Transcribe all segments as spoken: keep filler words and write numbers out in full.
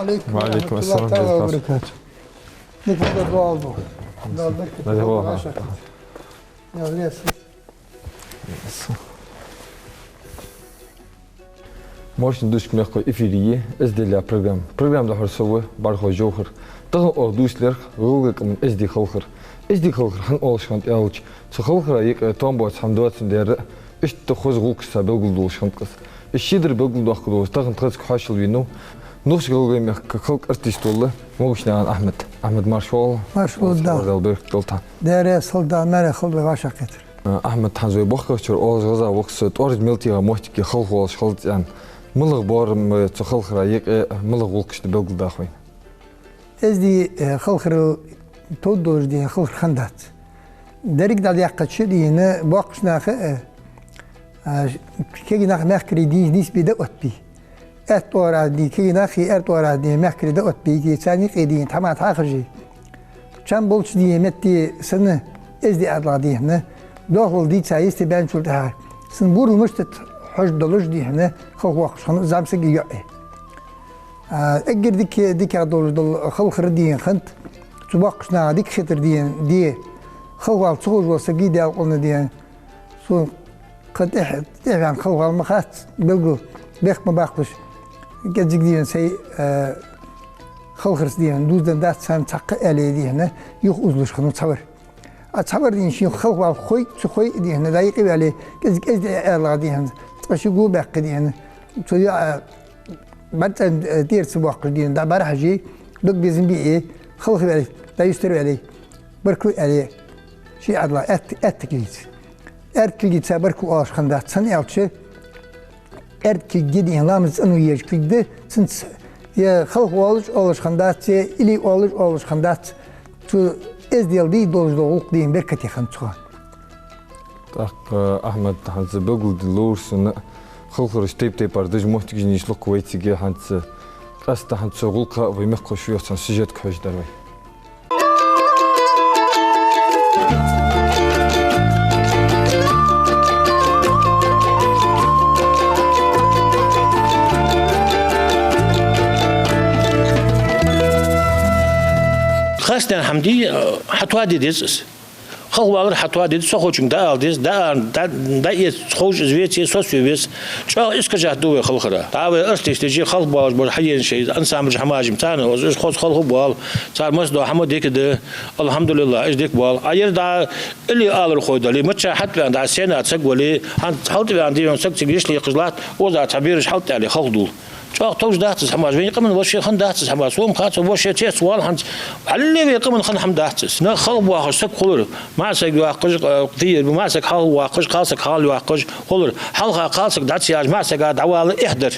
Ва Ӏалайкум ассалам, Дала баркат. Никогда дуал бу. Дала баркат. Дала баркат. Я лес. Моршин душка мехкой эфире я «Эздел» яха программа. Программа дӀахьор со ва, Бархой Жовхар. Тахан оаха дувцаргда гӀалгӀай къаман эздий халхар. Эздий халхар хӀана оалаш хиннад аьлча, цу халхара юкъе тоам боаца хӀама доацандаь, иштта хоза гӀулакхашца белгалдолаш хиннад-кх из. Из шедар белгалдоаккхаргдолаш тахан тхоцага хьоашалгӀа венав Нохч-ГӀалгӀай мехка халкъа артист вола Могушнаькъан Ахьмад. Ахьмад, марша воагӀалва. Марша воагӀалва. Дала беркат долда хьа. Даьра раьза хилва, Дала маьре хилда вай вӀашагӀкхетар. Ахьмад, хьанз вай бохкача оалаш гӀаза ва-кх со, тӀоаржа мел теха моттиг я халхавалаш хилац аьнна. МалагӀа боарам ба цу халхара юкъе, малагӀа гӀулакхаш да, белгалдаха вайна. Эздий, э, халхарал товргдолаш дий хьона халхар хиннадац. Деррига дӀадаьккхача дий хьона боккхийча наха, э, а, кегий нах, мехкарий дий, нийсбе дӀаоттабе. Аьтта оагӀорахьа дий кегий нах, аьрда оагӀорахьа дий мехкарий дӀаоттабе, царна юкъе дий хьона тхьамада хьахоржий. Чам болча дий хьона метте санна, эздий Ӏаьдалах дий хьона, дохлал дийца йисте баьнначул тӀехьагӀа, санна бурал мишта да хьожаргдолаш дий хьона, халхавоаккхаш хиннав зӀамсаг а йоӀ а. А, эггара дика, дикагӀа долаш дола халхар дий хьона хиннад, цу боккхийча наха дика хетар дий хьона, де, халхавала ца ховш вола саг а, Даьла къоно дий хьона, сона кхы тӀехьа, тӀехьаваьнна халхавала ма хац, белггала бехк ма баккхалаш, кӀеззига дий хьона сай, э, халхарца дий хьона дувзаденна дац царна цхьаккха аьле дий хьона, юха узалуш хиннав цхьавар. А цхьавар дий хьона ший халхавала хой, ца хой дий хьона, дӀаюкъе ваьле, кӀеззига эздий Ӏаьдалах дий хьона, цкъа ши го баьккхе дий хьона, цу йоӀа бӀаргацӀенна, э, тӀера ца боаккхаш дий хьона, дӀа бӀарахьежий, дог безам бе, халхаваьле, дӀаюстарваьле, баркал аьле, ший Ӏаьдала аьтта-, аьтта кулгаца. Аьрда кулгаца баркал оалаш хиннадац, хӀана аьлча, аьрда кулг дий хьона ламаз цӀено езаш кулг да, цунца е халхавоалаш оалаш хиннадац, е илли оалаш оалаш хиннадац, цу эздел дий долаш дола гӀулакх дий хьона беркате хиннад цох. ТӀаккха, Ахьмад, хӀанз белгалдалар сона, халхараш тайп-тайпара деш моттигаш нийслу-кх вай цига, хӀанз къаьстта хӀанз цу гӀулакха вай мехкахой шу йоах цхьан сюжетага хьожадар вай. Хастен хӀама дий, хьатоаде деза из. Халхавалар хьатоаде деза, со ховчунга дӀаала деза, дӀа-, дӀа-, дӀаэца ховш из веце, со соь веза. ЧӀоагӀа искажать да вай халхара. ДӀа вай артисташ, халхабоалаш бар хьаена шоай ансамблаш, хӀамаш, царна из хоза халхабоал, цар масса дола хӀама дика да, алхьамдулиллахӀ, из дика боал. А ер дӀа илли алархой дале, мичча хьалтӀаваьнна дӀа сцена саг вале, хӀанз хьалтӀаваьнна дий хьона саг цига йиш лекхаш латт, оза цхьа бераш хьалтӀадаьле халхадувл. ЧӀоагӀа товш дац из хӀамаш, вайна къаман вообще хинна дац из хӀамаш, сона-м хац, вообще цецвоал хӀанз. Хьалле вай къаман хинна хӀама дац из. Нах халхабоахаш саг хулар, маӀа саг йоаккхаш, э, тӀера, маӀа саг хьалхавоаккхаш, кхалсаг хьалъоаккхаш хулар. Хьалха кхалсаг дӀа ца яьлча, маӀа сага дӀавала эхь дар.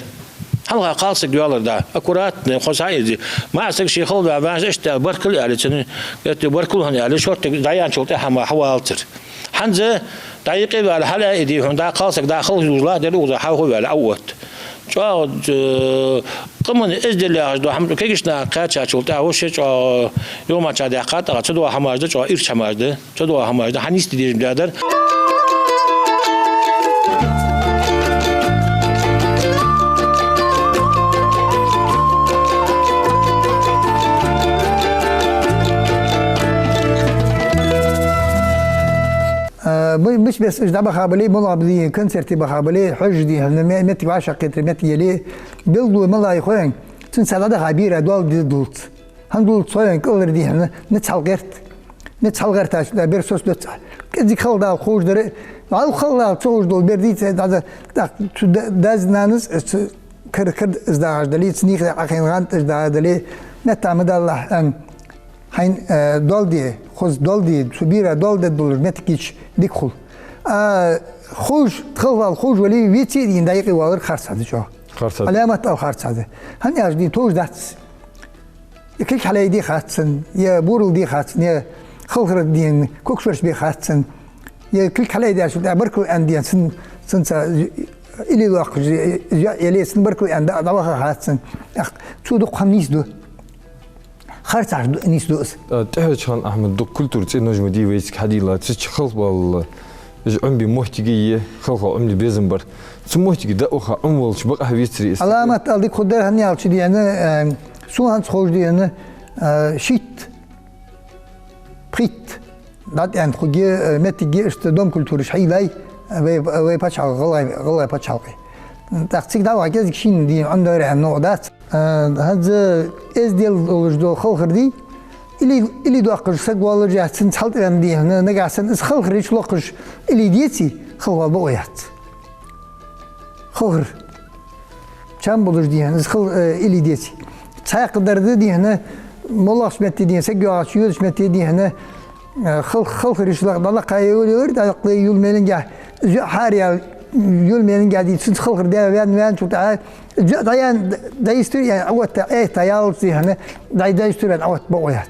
Хьалха кхалсаг йоалар дӀа, аккуратно, хоза хьаийца. МаӀа саг ше халхаваьнна ванза иштта аьле, баркал аьле цунна, гӀетте баркал хӀана аьле, шортта дӀаяьнначул тӀехьа ма хьавалацар. ХӀанз дӀаюкъе ваьле, хьалъаьнна дий хьона, дӀа кхалсаг дӀа халхадувлаш латт, дера укхаза хьалха ваьле, Ӏоотт. ЧӀоагӀа, э, къаман эздел яхаш дола хӀама кегийча наха кхаьчачул тӀехьа вообще чӀоагӀа юхамача даьккха тӀаккха, цу дола хӀамаш да, чӀоагӀа ирча хӀамаш да, цу дола хӀамаш да, хьанийсде дезаш ма дар. Э, мы-, мичча беса уж дӀабаха бале, моллагӀа бале, концерте баха бале, хьожаш дий хьона, ме-, меттиг вӀашагӀкхетар меттиг яле, белгало мала я хой хьона, цунца дӀадаха бера доал де дуллац. ХӀана дуллац хой хьона, кӀалхара дий хьона, низ хьалгӀерт. Низ хьалгӀертача, дӀа бер соцадоац. КӀеззига халхадала ховш дар, вӀалла халхадала ца ховш дола бер дийца, дӀа-, дӀа-, цу да-, дас-нанас, э, цу кар-, кар из дагӀаш дале, цу нийха Ӏохайна гӀанд из дагӀаш дале, меттах ма далалахь, аьнна, хьайна, э, доал де, хоза доал де, цу бера доал де долаш меттиг йича дика хул. А ховш, халхавала ховш вале, веце а дий хьона дӀаюкъе валар харцахьа да чӀоагӀа. Харцахьа да. Ӏаламат ала харцахьа да. ХӀана аьлча дий хьона товш дац. Е кулг хьалъайде хац цунна, е бурал де хац цунна, е халхар дий хьона когаш верча бе хац цунна, е кулг хьалъайдачул тӀехьа баркал аьнна дий хьона цун-, цунца илли лоаккхаш, е, е, яле цунна баркал аьнна дӀа-, дӀаваха хац цунна. Ах, цо дукха хӀама нийсду. Харцахьа ду-, нийсду из. Э, тӀехьарча хана, Ахьмад, дукха культура цӀи нуж ма дий вайцига хьадийла, цу чу халхавала, из Ӏомабе моттиг я, халхавала Ӏомале безам бар. Цу моттиге дӀаваха Ӏомавелча бакъахьа вецарий из? Ӏаламат ала дика хургдар, хӀана аьлча дий хьона, э, Сона хӀанз ховш, дий хьона, а, шийтта, пхийтта дӀатӀаьнна хургья, а, моттиг я иштта Дом культураш хьайийллай, а, вай, вай паччахьалкхе, гӀалгӀай, гӀалгӀай паччахьалкхе. ТӀаккха цига дӀаваха кӀезига шийна, дий хьона, Ӏомадаьр аьнна новкъа дац. А, хӀанз эздел долаш дола халхар дий, илли, илли доаккхаш саг воаллаш яц, цунца хьалтӀаваьнна, дий хьона, нагахьа санна из халхар йиш локхаш илли деце, халхавала бокъо яц. Халхар чам болаш, дий хьона, из хал-, э, илли деце. Цхьаькха дар да, дий хьона, моллагӀча метте, дий хьона, саг йоагӀача йодача метте, дий хьона, э, хал-, халхар йиш лакха, дӀалакха йолаелар, дӀалакха йола мелингехь, из йоӀ хьаараяьлча, йола мелингехь, дий, цунца халхар даь ваьнна, ваьнначул тӀехьагӀа, из йоӀ дӀаяьнна, дӀайистур, яьнна, Ӏооттаяь, Ӏайта яллалца, дий хьона, дӀай-, дӀайистур ваьнна, Ӏоотта бокъо яц.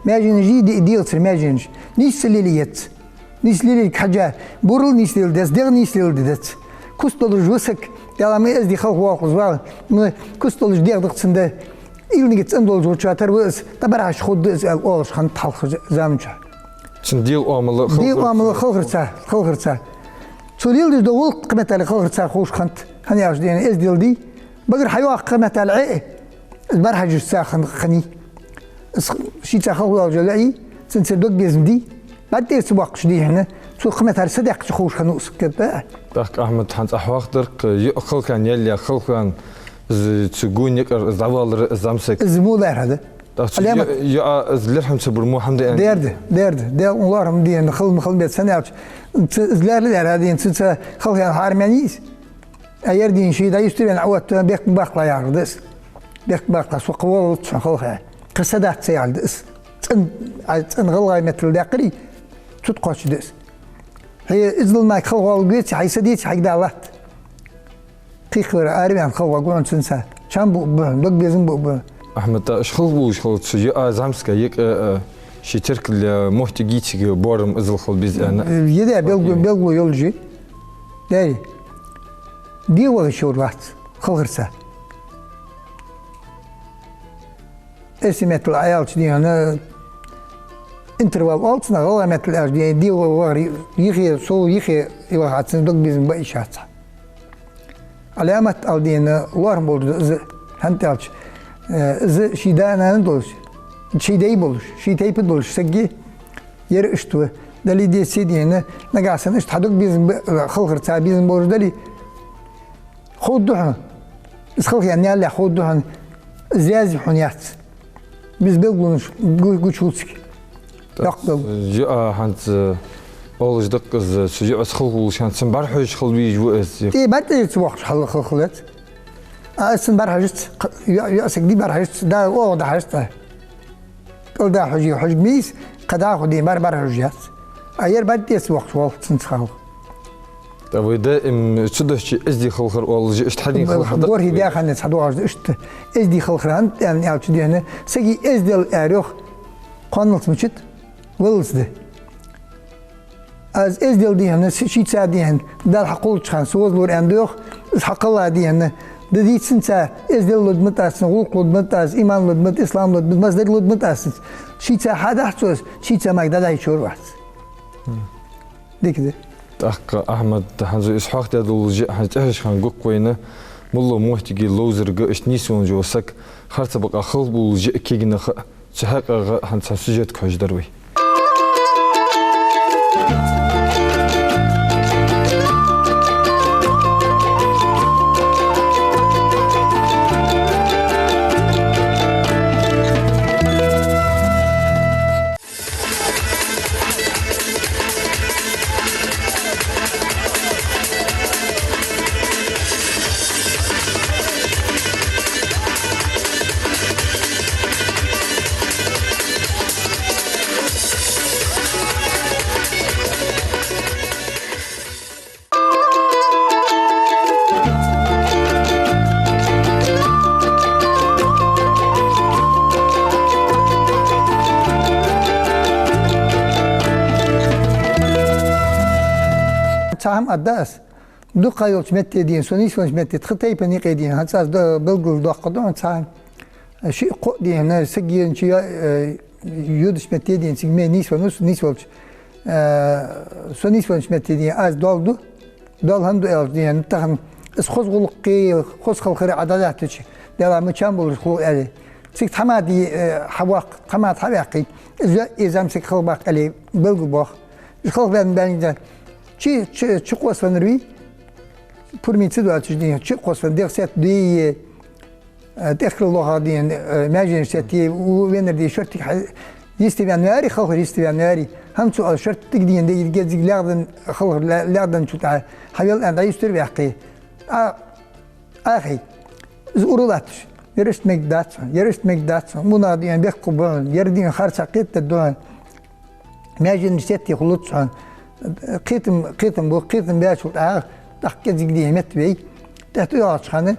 Маьженаш йий, ди-, делацар маьженаш. Нийсса лелае еза. Нийсса лелаергахьа, бурал нийсса леладе деза, дегӀ нийсса леладе деза. Куст долаш ва саг, Даьла, ма эздий халхавоалаш вала, ма куст долаш дегӀ да-кх цун, да, илнига цӀена долаш гӀурча тара ва из, дӀабӀарахьежача ховргда из, аьнна оалаш хиннад хьалха заман чухь. Цун дегӀа оамал, дегӀа оамал халхарца, халхарца. Цо леладеш дола гӀулакх, кхы меттел, халхарца ховш хиннад, хӀана аьлча, дий хьона, эздел дий, багара хьайоаккха, кхы меттел, Ӏе, из бӀарахьежача цхьа хана хиннай. Из шийца халхавоалаш йола йоӀ, цунца дог безам дий, бӀарг тӀера ца боаккхаш, дий хьона, цо кхы меттел садаьккхача ховш хиннав из, кхетадий? ТӀаккха, Ахьмад, хӀанз Ӏа хьоахадар-кх, йоӀ халхаваьнна яле а, халхаваьнна, из цу гонахьара из дӀавалар, из зӀамсаг. Из мо лаьрхӀа да. ТӀаккха цу Ӏаламат. ЙоӀ-, йоӀа из лерхӀам ца бар мо хӀама да аьнна. Даьра да, даьра да. Даьла лоархӀам, дий хьона, хала ма хала бецан аьлча, ц-, из лаьрхӀа, лаьрхӀа, дий хьона, цунца халхаваьнна хьарамаьннай из. А ер, дий хьона, ше дӀайистур ваьнна Ӏооттаяь, бехк ма баккхалахь яхар да из. Бехк ма баккхалахь, со кхы воаллац хьона халхаваь. Кхы садац ца яхар да из. ЦӀена, Ӏа цӀена гӀалгӀай меттала даьккхарий, цу тӀа кхоачаш да из. Хье иззал мара халхавала веце, хьай са деце, хьайга дӀалатт. Кхы хьо араваьнна халхаваргва хьона цунца. Чам буъ ба хьона, дог безам буъ ба хьона. Ахьмад, тӀаккха уж халхабувлаш хилча, цу йоӀа, зӀамсага, йиъ, а, ший теркал я, моттиг я цига, боарам иззал хила беза аьнна. Е да, белгало, белгало йолаш я. Даьра. ДегӀа ваха йиш йолаш вац халхарца. Эрсий меттала Ӏа аьлча, дий хьона, интервал оал цунах, гӀалгӀай меттала аьлча, дий хьона, дегӀа вахар йихе, сов йихе вахача, цун дог безам ба йиш яц. Ӏаламат ала, дий хьона, лоархӀам болаш да из, хӀана аьлча, э, из ший да-нана долаш, ший дай болаш, ший тайпа долаш саг я, ер иштта ва. Дале а, деце а, дий хьона, нагахьа санна иштта хьа дог безам ба, халхарца безам болаш дале, ховргда хьона. Из халхаваьнна яле а ховргда хьона. Из раьза хьона яц. Беза белгалонаш гу-, гуча хул цига. Так, йоккха белгало. ЙоӀа хӀанз, э, оалаш да-кх из, цу йоӀаца халхавувлаш хӀанз цунна бӀарахьежаш хила везаш ва из. ТӀе бӀарг тӀера ца боаккхаш хьал халхавала веза. А из цунна бӀарахьежац, кх-, йоӀ-, йоӀ сага дий бӀарахьежац, да оагӀув дӀахьажац. КӀал дӀахьожаш хьожаргма из, кхы дӀахо, дий хьона, бӀар-, бӀарахьожаш яц. А ер бӀарг тӀера ца боаккхаш воал цунца халхавала. ТӀаккха вай даим цу дешаца эздий халхар оалаш, иштта хьадийна халхар да. ГорхӀи даь хана цхьа доагӀаш да иштта. Эздий халхар хӀана аьннад аьлча, дий хьона, сага эздел аьлар, йоах, кхоаналца мичад, валлалца да. Из эздел, дий хьона, с-, шийца, дий хьона, Дала хьакхоллача хана, со вазлора аьнна да, йоах, из хьакхелла, дий хьона, да дийцанца эздел лургда-м тӀаккха, гӀулакх лургда-м тӀаккха, иман лургда-м тӀаккха, ислам лургда-м тӀаккха, массадерг лургда-м тӀаккха. Шийца хьадахьа цо из, шийца мара дӀадахьийта йиш йолаш вац. Дика да. ТӀаккха, Ахьмад, хӀанз из хьоахадаь дола жиъ хӀанз тӀехьашка хана гу-кх вайна, моллагӀа моттиге ловзарга, иштта нийсвенна вола саг, харцахьа бакъахьа халхабувлаш жиъ кагий нах, цу хьакъехьа хӀанз цхьан сюжетага хьожадар вай. Цхьа хӀама аргда аз. Дукха йолча метте, дий хьона, со нийсвеннача метте, тха тайпан юкъе, дий хьона, хӀанз аз д-, белгалдоаккхаргда хьона цхьа хӀама. Шиъ-кхоъ, дий хьона, саг еннача, э, йодача метте, дий хьона, цига ме нийсвеннав со, нийсвелча, э, со нийсвеннача метте, дий хьона, аз доал ду. Доал хӀана ду аьлча, дий хьона, тахан из хоза гӀулакхи, хоза халхари Ӏа дӀадаьттача, Даьла, ма чам болаш хул аьле. Цига тхьамада, э, хьаваккха, тхьамада хьаваьккхе, из, из зӀамсаг халхабаккха аьле белгалбоах. Из халхабаьнна баьннар, чи, чи, чи къоса веннар вий, пурам ца доацаш дийна, чи къоса венна, дегӀ сетта дийя, э, тӀехкарал лохагӀа дийна, э, маьженаш сетте, у веннар дийя, шорттига хьа-, йистеваьнна вари, халхар йистеваьнна вари, хӀанз цо оал шорттига дийна, дегӀ геззига лаьгӀдан, халхар ла-, лаьгӀданчул тӀехьагӀа, хьавел аьнна, дӀаюстар ваьккхе. А, Ахьа, из ура латташ, ер иштта мегаргдац хьона, ер иштта мегаргдац хьона, мунагӀа дийна бехк хургба хьона, ер дийна харцахьа кхетадергда хьона, маьженаш сетте хулац хьона, кхетам, кхетам бу, кхетам баьчул тӀехьагӀа, тӀаккха кӀезига дийна метта вей, тӀехьа тӀайоагӀача хана,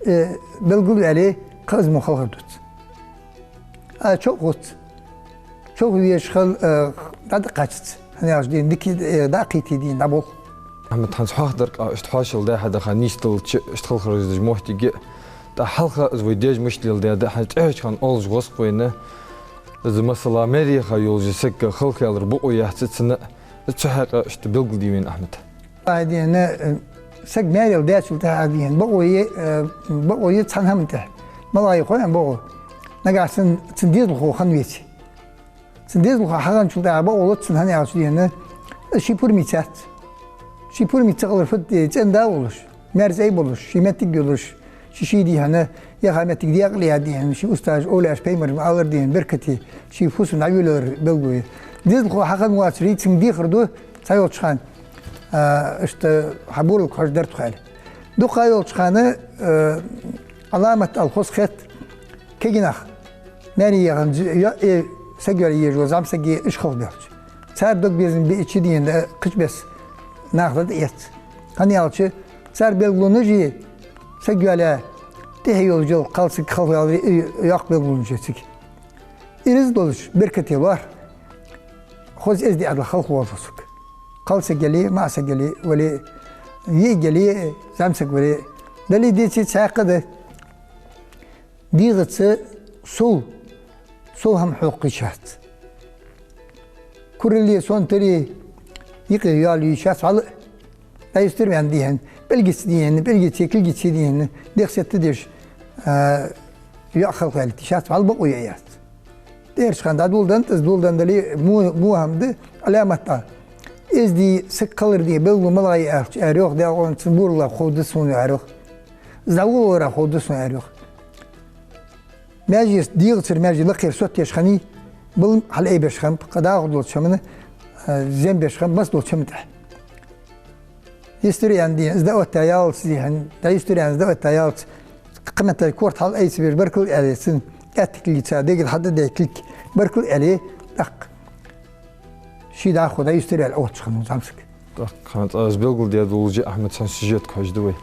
э, белгалваьле, кхы из мо халхар дувц. А, чо а хувц. Чо а везаш хила, э, дӀа-, дӀакхаччалца. ХӀана аьлча дийна дика, э, дӀакхийтте дийна дӀаболх. Ахьмад, хӀанз хьоахадар-кх, иштта хьоашалгӀа даьхьадаха нийсденнача, иштта халхар деш дола моттиг, тӀаккха хьалха из вай даьша мишта леладаьд, хӀанз тӀехьарча хана оалаш гӀоскх вайна, из масала маьре яха йолаш саг халхаваьлар бокъо яц цунна, из цу хьакъехьа иштта белгалде вайна, Ахьмад. Ай дийна, э, саг маьре яьлчул тӀехьагӀа дийна, бокъо я, э, бокъо я цхьан хӀаман тӀа. МалагӀа я хой бокъо? Нагахь санна цун дезалхо хинна веце. Цун дезалхо хьахинначул тӀехьагӀа бокъо луц цунна, хӀана аьлча дийна, из ший пурам ийцац. Ший пурам ийца ца хилар фуд, э, цӀен-да волаш, маьрза ай болаш, ший моттиг йолаш, ший-ший дийна, яха моттиг декъала яь дийна, ший устазаша, овлияаша, пайхамараша ма аллара дийна, беркате, ший фусам дӀавоалаяр белгало я. Дезалхо хьахинна воацар, цунга дехар ду, цхьайолча хана, а, иштта хьа буралг хьожадар тхо аьле. Дукха йолча хана, э, Ӏаламат ала хоза хет, кегий нах, маьре яханза, йо-, э, саг йоалае езаш вола зӀамсаг, уж халхабаьлча. Цар дог безам биъча дийна, э, кхыча беса наха дӀатӀаэц. ХӀана аьлча, цар белгалонаш я, саг йоалаяь, тӀехьа йолаш йола кхалсаг халхаваьлар, э, йоккха белгалонаш я цига. Ираз долаш, беркате лоархӀ, хоза эздий Ӏаьдал халхавоалаш вола саг. Кхалсаг яле, маӀасаг яле, вале, йиӀиг яле, зӀамсаг вале. Дале, деце, цхьаькха да. ДегӀаца сов, сов хӀама хьокха йиш яц. Курале, сонтале юкъе йоалае йиш яц вӀалла а. ДӀаюстар ваьнна дийна, пӀелгаца дийна, пӀелгаце, кулгаце дийна, дегӀ сетта деш, а, йоӀ халхаваьлийта йиш яц, вӀалла бокъо я яц. ТӀехьарча хана дӀадоладеннад из, доладенна дале, мо-, мо хӀама да, Ӏаламат а. Эздий саг хилара дийна белгало малагӀа я аьлча, аьлар йоах, даькъала цун буралга ховргда сона, аьлар йоах. Из дӀаволавалара ховргда сона, аьлар йоах. Маьженаца, дегӀацара маьже лакхера соттаеш хиннай, балам хьалъайбеш хиннаб, кхы дӀахо долча хӀаман, а, зем беш хиннаб, маса долча хӀаман тӀа. Йистар аьнна дийна, из дӀаотта яллалца дийна, дӀаюстар аьнна, из дӀаотта яллалца, кхы меттел корта хьалъайца веш, баркал аьле, цун аьттув кулгаца, дегӀа хьатӀадаь кулг, баркал аьле, тӀаккха ший дӀахо дӀаюстар аьле, отташ хиннав зӀамсаг. ТӀаккха хӀанз аз белгалдаь долаш, Ахьмад, цхьан сюжетага хьожаргда вай.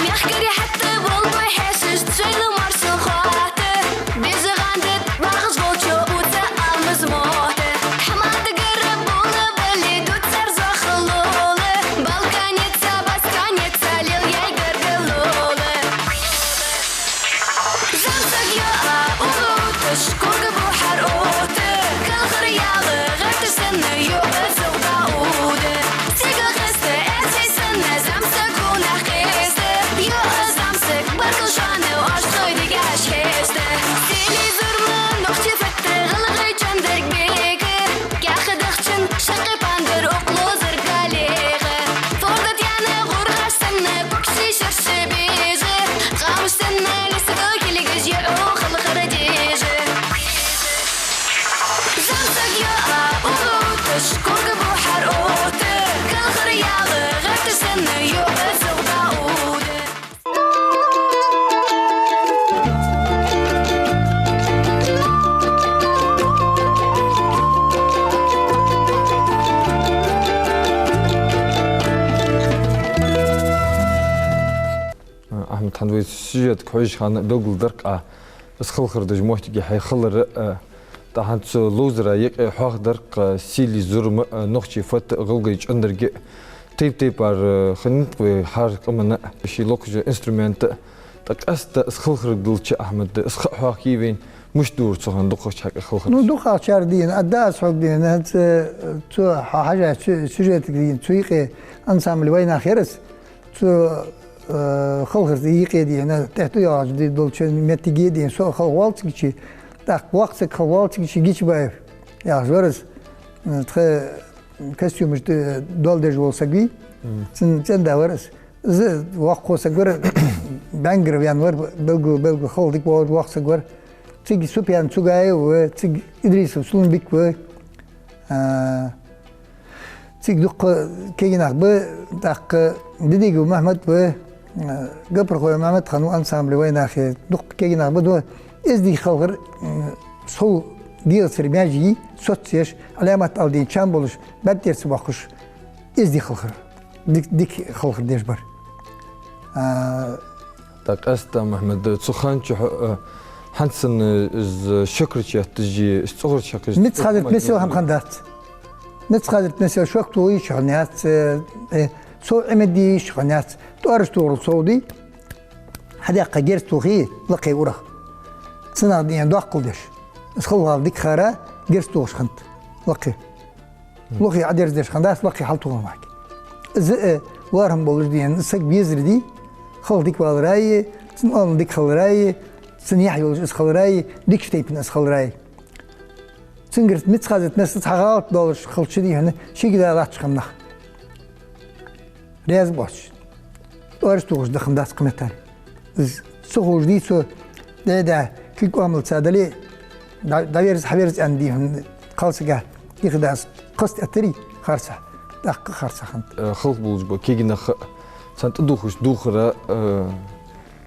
Мехкарий хьатта болбой хьаьшашта, шоайла маршал хоатта. Беза гӀанда вагӀаш волчо уца алмаз мотт. Хьамадагара бола бале дувц цар зохалола. Балканца, басканца лелаяьй гаргалола. ЗӀамсаг йоӀ а угӀуташ, кулг бухьар отт. Калхар яла гӀерташ санна йоӀ зулдаа уда. Сигалхаста, аьрсий санна, зӀамсаг гонахьа кхеста. ЙоӀ зӀамсаг, баркал шоана, оаш тхоай дегаш хьеста. Телевизор ма нохчий фатта, гӀалгӀай чандарг бега. Каьхат дахчан шаккхе пандар укх ловзар галега. Форда тӀа яьнна гӀургаш санна, ког ший шерша бежа. Къамаш санна леса дог килгаш, йоӀо халхар дежа. ЗӀамсаг йоӀ а угӀуташ, кулг бухьар отт. Калхар яла гӀерташ санна, йоӀ зулдаа уда. Ахьмад, хӀанз вай сюжетага хьожача хана белгалдир-кх Ӏа, из халхар деш моттиг хьай хилар, а, тӀаккха хӀанз цу ловзара юкъе хьоахадир-кх, а, сийле зурма, а, нохчий фатта, гӀалгӀай чандарг, тайп-тайпара, а, хиннад-кх вай хӀара къаман ший локхача инструмент, тӀаккха къаьстта из халхар дилча, Ахьмад, из ха а хьоахайий вайна, Мишта дора цу хана дукхагӀча хьакъехьа халхараш? Ну, дукхагӀчар дийна, аргда аз хьога дийна, хӀанз, э, цу хьо хьажача сю-, сюжетага дийна, цу юкъе ансамбль «Вайнах» яр из. Цу, э, халхарашта юкъе дийна, тӀехьа тӀайоагӀача ди-, долча моттиге дийна, со халхаваьв цигача, тӀаккха воккха саг халхаваьв цигача, Гичабаев яхаш вар из. Э, тха костюмаш тӀа доал деш вола саг вий. Мгм. Цун цӀен-да вар из. Из воккха саг вар, Бенгров Ян вар, белгала, белгала халхар дика воаллаш воккха саг вар. Цига Супьян Цугаев ва, цига Идрисов Сулумбик ва. А, цига дукха кегий нах ба, тӀаккха Дидигов Махьмад ва, а, Гапархой Махьмад-хан ва ансамбль «Вайнахе», дукха кегий нах ба, да. Эздий халхар, м, сов дегӀацара маьждиге соцаеш, Ӏаламат ала дийна чам болаш, бӀарг тӀера ца боаккхаш, эздий халхар. Дик-, дика халхар деш бар. А, ТӀаккха къаьстта, Мухьмад, цу хана чу хьо, э, хӀанз санна из шокрача етташ, из цӀогӀарча хьекхаш, мицхазарт месел хӀама хиннадац. Мицхазарт месел шок тоха йиш хиннаяц, э, э, цо Ӏимад де йиш хиннаяц. ТӀоараш тохарал сов дий, хьадаьккха герз тохий лакхе урагӀа. Цунах дийна доаккхал деш. Из халхавала дика хара, герз тохаш хиннад лакхе. Лохе Ӏодерзадеш хиннадац, лакхе хьалтохаргвац. Из, э, лоархӀам болаш дийна саг везар дий, халхар дика валараи, цун оамал дика хилараи, цун яхь йолаш из хилараи, дикача тайпан из хилараи. Цунгара мицхазарт месел цхьа гӀалат долаш хилча дийна, шийга дӀалатташ хинна нах раьза боацаш, тӀоараш тохаш даха хиннадац кхыметтел. Из ца ховш дий цо, дӀа-дӀа, кулг оамал цадале, дӀа-, дӀаверза, хьаверза аьнна дийна, кхалсага, дийха дац, кхаста эттарий, харцахьа, тӀаккха харцахьа хиннад. Э, халхабувлаш бола кегий нах, царна тӀадувхаш дувхар, э,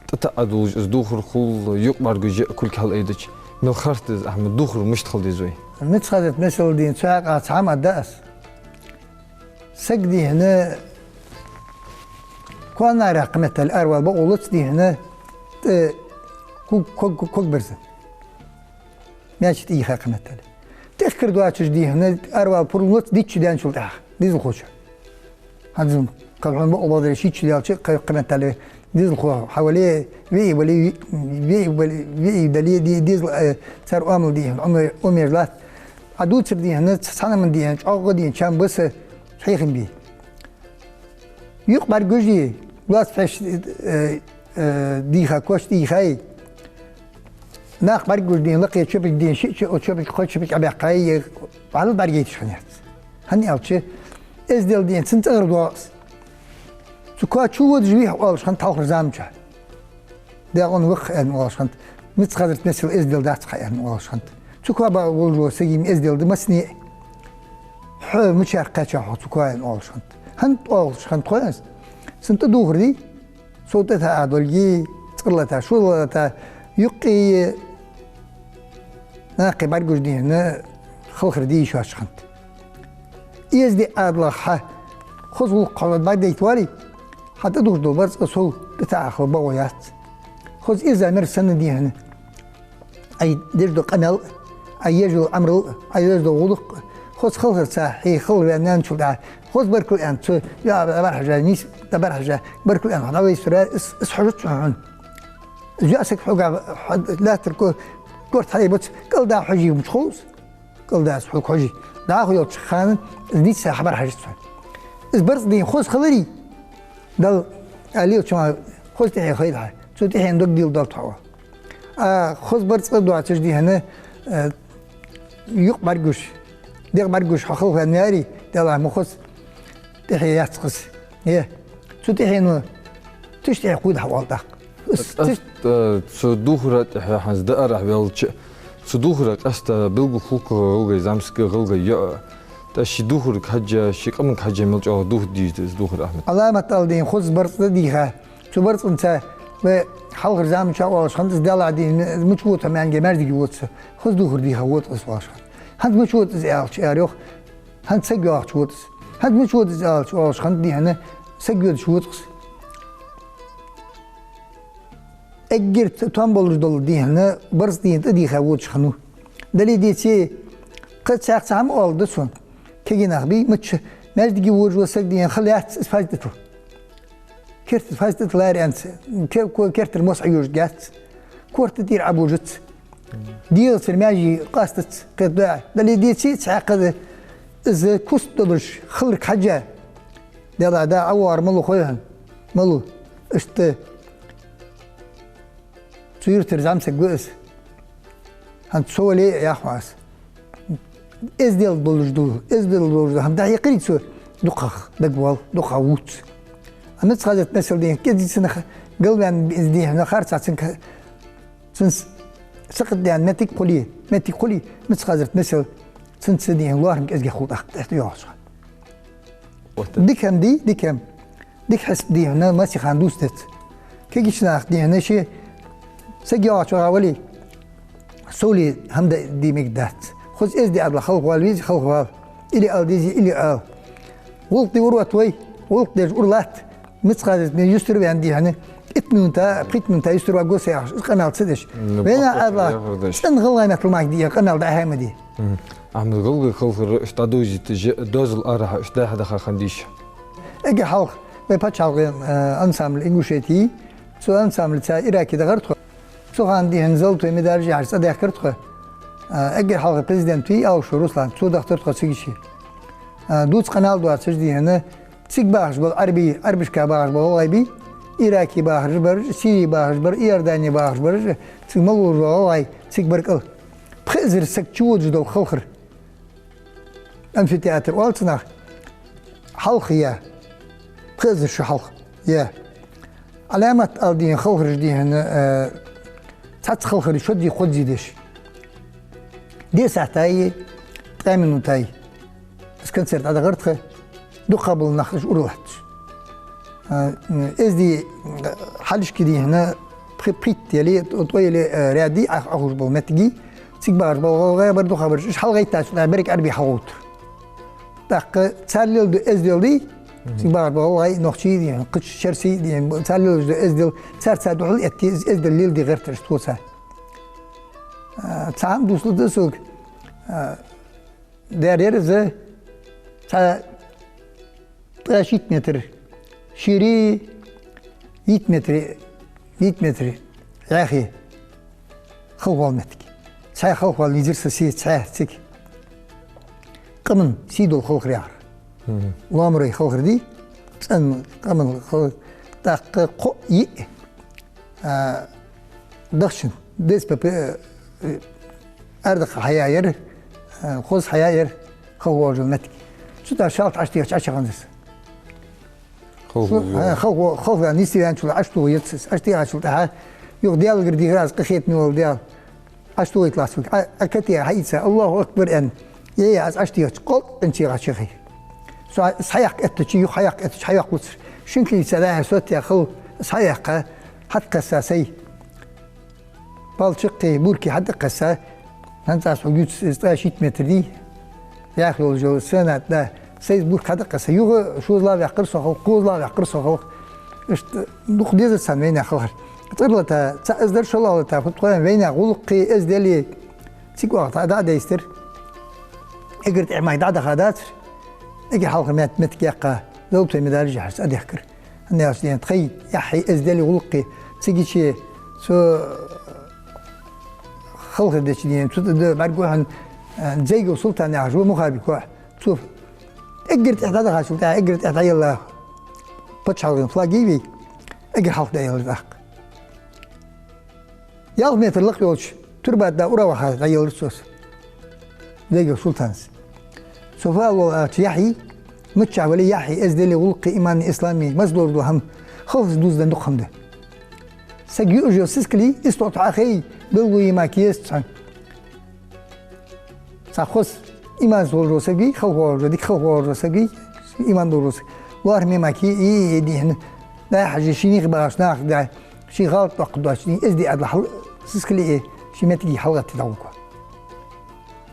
тӀатаӀа долаш из дувхар хул, юкъ бӀаргагуш а кулг хьалъайдича, мел харц да из, Ахьмад, дувхар мишта хила деза вай? Мицхазарт месел дийна, цу хьакъехьа цхьа хӀама аргда аз. Саг дийна, коанара кхыметтел аравала бокъо лац дийна, тӀа ког, ког, ког берза. Маьча тӀа йийха кхыметтел. ТӀехкар доацаш дийна, аравала пурам лац дичча даьнначул тӀехьагӀа, дезалхочоа. ХӀанз кхы хьона бокъо баьлар шичча даьлча, кхы-, кхыметтел дезалхо хьавале, виӀий вале, виӀий вале, виӀий дале, ди-, дезал, э, цар оамал дийна, оме-, омеш латт. Ӏа дувцар дийна, цхьаннена дийна, чӀоагӀа дийна, чам ба са хьехам бе. Юкъ бӀаргагуш, лоаца пхьегӀаш, э, э, дийха, коч дийхай. Нах бӀаргагуш дийна, лакхе чопиг дийна, шиъ чо-, чопиг, кхо чопиг Ӏобаьккхай, вӀалла бӀаргагуш хиннаяц. ХӀана аьлча, эздел дийна, цун цӀагӀара доагӀа из. Цу коа чу водаш вий хьо оалаш хиннад хьалхарча заман чу. Даькъан ваха аьнна оалаш хиннад. Мицхазарт месел эздел дац хьа аьнна оалаш хиннад. Цу коа баха волаш вола сага-м эздел да массане а. Хьо мичара кхаьчав хьо цу коа аьнна оалаш хиннад. ХӀанз оалаш хиннад хой аз. Цун тӀадувхар дий, сов тӀатаӀа долга, цкъа лата, шозза лата, юкъе, накхе бӀаргагуш дийна, халхар де йиш йоацаш хиннад. Эздий Ӏаьдалах хьа хоза гӀулакх хьона бӀаргадайта вале, хьа тӀадувхаш дола барзкъа сов тӀатаӀа хила бокъо яц. Хоза эза мер санна дийна. Ӏа деш дола къамаьл, Ӏа еш йола Ӏамал, Ӏа еш дола гӀулакх, хоза халхарца хье халхаваьнначул тӀехьагӀа, хоза баркал аьнна, цо, я, дӀабӀарахьажа, нийса дӀабӀарахьажа, баркал аьнна, хьо дӀавайсура, из, из хьожац хьона. Из йоӀ саг хьога, хьо лаьттара ко-, корта хьалъайбац, кӀал да хьожий мича хов из. КӀал да из хьога хьожий. ДӀахо йолча хана из нийса хьабӀарахьажац хьона. Из барзкъа дийна хоза хиларий, Дала, а, лелача хоза тӀехье хайда хьа. Цу тӀехьенна дог дилла далт хьо. А хоза барзкъа доацаш дийна, э, юкъ бӀаргагуш, дегӀ бӀаргагуш хьо халхаваьнна ваьрий, Даьллахь, ма хоза тӀехье яц-кх из. Е, цу тӀехьено тиша тӀехье кхувда хьа оал тӀаккха. Из тиша, э, цу дувхара тӀехье хӀанз дӀаарахьа ваьлча, цу дувхара къаьстта белггала хул-кх гӀалгӀай зӀамсаг, гӀалгӀай йоӀ. ТӀаккха ший дувхарга хьежжа, ший къамага хьежжа мел чӀоагӀа дувха деза да из дувхар, Ахьмад? Ӏаламат ала дийна, хоза барзкъа дийха. Цу барзкъанца вай хьалхарча заман чу оалаш хиннад, из Даьллахь дийна, мича вода хьо маьнге, маьждиге вода со. Хоза дувхар дийха вода-кх из оалаш хиннад. ХӀанз мича вода из аьлча, аьлар йоах, хӀанз саг йоагӀача вода из. ХӀанз мича вода из аьлча оалаш хиннад дийна, саг йодача вода-кх из. Эггара т-, том болаш дола дийна, барзкъа дийна тӀадийха водаш хиннав. Дале а, деце а, кхы цхьаькха цхьа хӀама оаларгда сона. Кегий нах бий, мичча маьждиге водаш вола саг дийна хила яц из фазтӀатал. Керта фазтӀатал лаьрхӀа аьнна, ке-, ко-, кертера мос Ӏойожаргьяц. Корта тӀера Ӏобожац. ДегӀацара маьже къастац, кхетадой Ӏа. Дале деций, цхьаькха да из куст долаш хиларга хьежжа. Даьла, да, Ӏавар малув хой хьона? Малув? Иштта цу юртара зӀамсаг ва из. ХӀанз цо вале а, йоах аз. Эздел болаш да, эздел болаш да. ХӀама дӀахьекхарий цо, дукхагӀа дагавоал, дукхагӀа вувц. А Мицкъазат, масала, дий хьона, кӀезига цунах галваьнна, из, дий хьона, харцахьа цунга, цунца сакхатдаьнна моттиг хуле, моттиг хуле, Мицкъазат, масала, цунца, дий хьона, лоархӀам кӀезигагӀа хул тӀаккха, тӀехьа йоагӀача хана. Вот. Дика хӀама дий, дика хӀама. Дика хьисап, дий хьона, массехана дувцадац. Кагийча наха, дий хьона, ший саг йоагӀача вагӀа вале, совле хӀама де мегаргдац. Хоза эздий Ӏадал халхавала веза, халхавала. Или ала дезий, или ала. ГӀулакх де ура отт вай, гӀулакх деш ура латт. Мицкъазат ме юстара ваьнна, дий хьона, итт минута, пхийтта минута юстара варгва со, яхаш, къамаьл ца деш. Ну, вайна бахьа Ӏадал, яхар деш, цӀена гӀалгӀай меттала мара, дий, къамаьл дӀа-хьа ма де. Мгм. Ахьмад, гӀалгӀай халхар иштта дӀадовзийта, же-, дозал арахьа иштта дӀа-хьа даха хиннадий? Эггара хьалха вай паччахьалкхен, э, ансамбль «Ингушетия», цу ансамблаца Ираке дахар тхо. Цу хана, дий хьона, золотой медаль яхаш цӀадаьхкар тхо. Э, эггара хьалха президент вий Аушев Руслан, цо дахийтар тхо цига ший. Э, дувца къамаьл доацаш, дий хьона, цига бахаш бола Ӏарбий, Ӏарбашка бахаш бола гӀалгӀай бий, Ираке бахараш бараш, Сирий бахаш бар, Иордане бахаш бараш, цига мел болаш бола гӀалгӀай цига бар кӀал. Пхи эзар саг чуводаш дола халхар. Амфитеатр оал цунах, хьалха я, пхи эзар шу хьалха я. Ӏаламат ала, дий хьона, халхараш, дий хьона, э, цхьацца халхараш шозза, кхозза деш. Диъ сахьата, ткъаь минута. Из концерт дӀадахар тха, дукхагӀа бола нах уж ура латташ. А, эздий, а, хьалхашка, дий хьона, пхи-, пхийтта яле, т-, ткъо яле, а, ряд дий, Ӏа-, Ӏахувш бола моттигаш, цига бахаш бола гӀалгӀай бар, дукхагӀа бараш, уж хьалгӀайттача, тӀаккха берригаш Ӏарбий хьалгӀовттар. ТӀаккха цар леладу эздел дий, мгм, цига бахаш бола гӀалгӀай, нохчий, дий хьона, кхыча шерсий, дий хьона, цар леладу эздел, царца духьал этте, из эздел леладе гӀерташ тхоца. А, цхьа хӀама дувцалургда сога. А, Дер яр из, цхьа ткъаь шийтта метр шера, итт метр, итт метр яхе халхавала моттиг. Цхьа халхавала вийзар са сий, цхьа цига. Къаман сий дола халхар яхар. Мгм. Лоамарой халхар дий, цӀена къаман халхар. ТӀаккха кхоъ-йиъ а, дахчан, ДСПП, э, арадаха хьаяьяр, э, хоза хьаяьяр, халхавоалаш йола моттиг. Цу тӀа шалта Ӏочутехача Ӏочухиннад из. Халхавоал. Э, халхавоал, халхаваьнна нийсваьнначул Ӏочутоха еза из. Ӏочутехачул тӀехьагӀа, юха Даьлагара дийхар аз, къахетаме вола Даьла. Ӏочутохийталахь сога. Ӏа, Ӏа катеха хьаийца, Аллаху акбар аьнна. Е, е, аз Ӏочутехача, кхоллакъинчех Ӏочуехай. Со схьаяккха эттача, юха хьаяккха эттача, хьайоаккхалуцар. Шин килица дӀа-хьа соттаяь хила, схьаяьккха, хьатӀакхесса сай. Палчакхи, бурки хьатӀакхесса, хӀанз аз хьога ювц, из ткъаь шийтта метр дий. Яхь йолаш йола сенат, да. Сайца бурки хьатӀакхесса. Юха шозлагӀа ваьккхар со халкъ, кхозлагӀа ваьккхар со халкъ. Иштта дукха дезар царна вайнаьха халхар. ЦӀералата, цаӀ эзар шоллагӀа лата, фу тхоай вайнаьха гӀулакхи, эздели, цига оаха дӀа а дайстар. Эггара тӀехьа мара дӀа а даха дацар. Эггара хьалха мет-, меттиг яьккха, золотой медаль яхаш цӀадаьхкар. ХӀана аьлча, дий хьона, тхоай яхьи, эздели, гӀулакхи, цига чу цу халхар деча, дий хьона, цу тӀа да бӀаргагу хьона, э, Дзейгов Султан яхаш ва Мухабик воӀ. Цо эггара тӀехьа дӀадахачул тӀехьагӀа, эггара тӀехьа дӀаелла паччахьалкхен флаг йий вай, эггара хьалха дӀаеллар тӀаккха. Ялх метр лакха йолча турба тӀа ура ваха дӀаеллар цо из. Дзейгов Султана. Цо фу оал аьлча, яхьи, миччахьа вале а, яхьи, эздели, гӀулакхи, имани, ислами, массадолаш дола хӀама халхаца дувзаденна дукха хӀама да. Саг юаш йола сискали, из тхо тӀа Ӏохайе, белгалъе мара кхы езац цхьан. Цхьа хоза иман долаш вола саг вий, халхавоалаш вола, дика халхавоалаш вола саг вий, иман долаш вола саг. ЛоархӀаме мара кхы, и, и, дий хьона, дӀа-хьа хьажа, ший нах багӀаш нах да, ший гӀалат доккха доацаш, дий, эздий Ӏадал хьал-, сискали, ший моттиги хьалгӀатте дӀагӀоргва.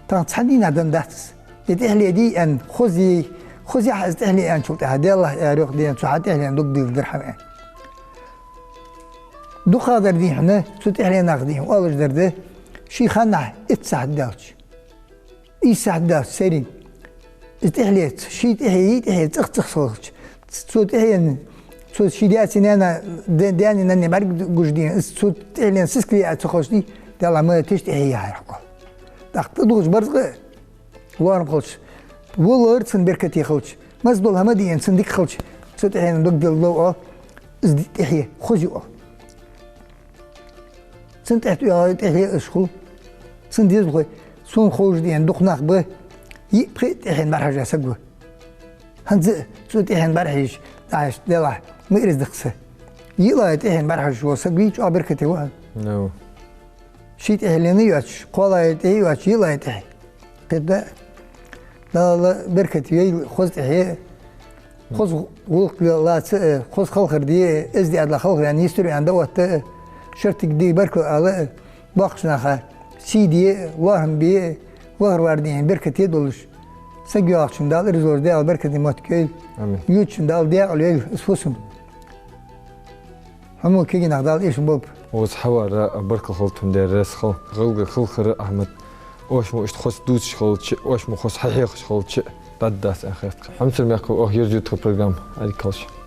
Тахан цхьан дийнахьа денна дац из. Из тӀехьале дий аьнна, хоза е, хоза яхь из тӀехьале аьнначул тӀехьагӀа, Даьллахь, аьлар йоах, дий хьона, цу хьа тӀехьале догдийлла гархьа аьнна. ДукхагӀдар, дий хьона, цу тӀехьале наха, дий хьона, оалаш дар да, ший ханнахьа итт сахьат даьлча, ийс сахьат даьлча, сайран. Из тӀехьале, ший тӀехье, йий тӀехье цӀих-цӀих ца хилча, цу тӀехьенна, цу ший даьцеи наьна-, да-, даьнеи наннеи бӀаргагуш, дий хьона, из цу тӀехьале сискали а ца хилча, дий, Даьла ма тиша тӀехье яхьарах, оал. ТӀаккха тӀадувхача барзкъа лоархӀам хилча, валар цун беркате хилча, массадола хӀама дийна цун дика хилча, цу тӀехьенна дог дилла, оал, из тӀехье хоза я, оал. Цун тӀехье тӀехье аш хул. Цун дезалхой, сона ховш дийна дукха нах ба, йиъ-пхиъ тӀехьенна бӀарахьежа саг ва. ХӀанз а цу тӀехьенна бӀарахьежача, тӀехьашта делахь, ма ираз даккха са. ЙиълагӀа тӀехьенна бӀарахьежаш вола саг вий, чӀоагӀа беркате ва. Ну. Ший тӀехье лена йоацаш, кхоалагӀа тӀехье йоацаш, йиълагӀа тӀехье. Кхетадий? Дала беркате йойла хоза тӀехье, хоза гӀулакх лаца а, хоза халхар де а, эздий Ӏаьдала халхаваьнна, йистурваьнна дӀаотта а, шортига де, баркал ала а, боккхача наха сий де а, лоархӀам бе а, вахар-вар дийна беркате долаш, саг йоагӀачунна Дала ираз лолаш, Дала беркате моттиг йойла. Амин. Йодачунна Дала даькъала йойла из фусам. Хьо мо кегий нах Дала эшам болба. Укхаза хьавара баркал хилда хьона, Даьла раьза хилва. ГӀалгӀай халхар, Ахьмад, оаш мо иштта хоза дувцаш хилча, оаш мо хоза хьахьехаш хилча, дӀадац аьнна хет. Хьамсара мехкахой, оаха ерзаю тха программа. Ӏадика хийла шун.